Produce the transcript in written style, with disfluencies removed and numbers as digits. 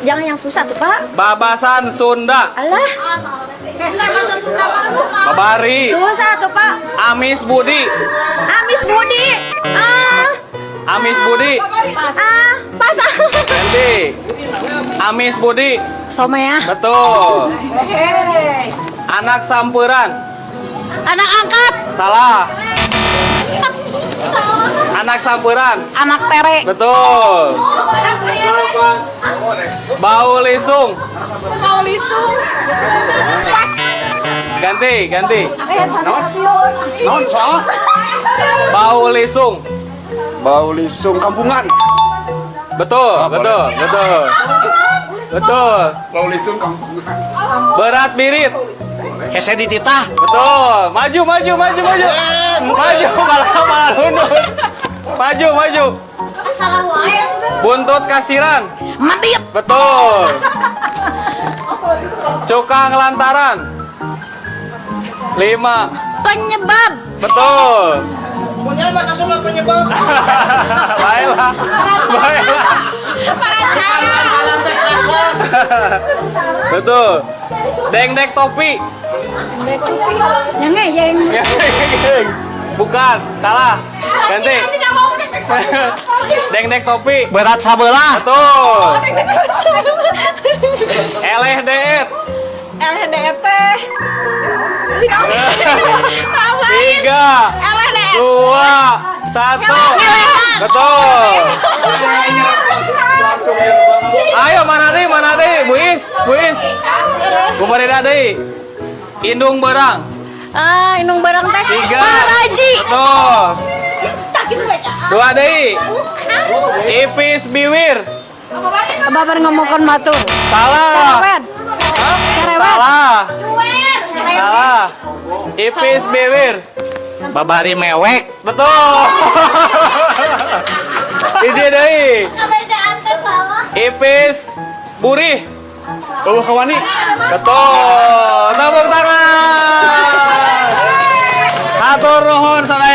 Jangan yang susah tuh, Pak. Babasan Sunda. Alah, Hese bahasa Sunda mah lu. Babari. Susah tuh, Pak. Amis Budi. Amis Budi. Ah, Amis Budi. ah, pas. Ganti. Amis Budi. Somea. Betul. Anak samperan. Anak angkat. Salah. Anak samperan. Anak tere. Betul. Bau lisung. Bau lisung. Pas. Ganti, ganti. Naon soal? Bau lisung. Bau lisung kampungan. Betul, Ah, betul, betul. Betul. Bau lisung kampungan. Berat birit. Hese dititah. Betul. Maju, maju, maju, maju. Maju, malah malah lundut. Maju, maju. Salah wae. Buntut kasiran. Medit. Betul. Cukang lantaran. Lima. Penyebab. Betul. Punya bahasa Sunda penyebab. Baiklah. Baiklah. Betul. Dengdek topi. Yang yang Bukan, salah. Ganti. Dengdek topi. Berat sabelah. Betul. Eleh deet. LHDT. Tiga. Dua. Satu. Betul. Ayo, mana deui, mana deui, Bu Is, Bu Is. Bu Farida deui. Indung beurang. Ah, indung beurang teh. Tiga. Paraji. Betul. Dua deui. Ipis biwir. Babar ngomongkan batur. Salah. Cerewet. Hah? Cerewet. Salah. Salah. Ipis biwir. Babari mewek. Betul. Hiji deui. Ipis burih. Euweuh kawani. Betul. Tepuk tangan. Hatur nuhun sadayana.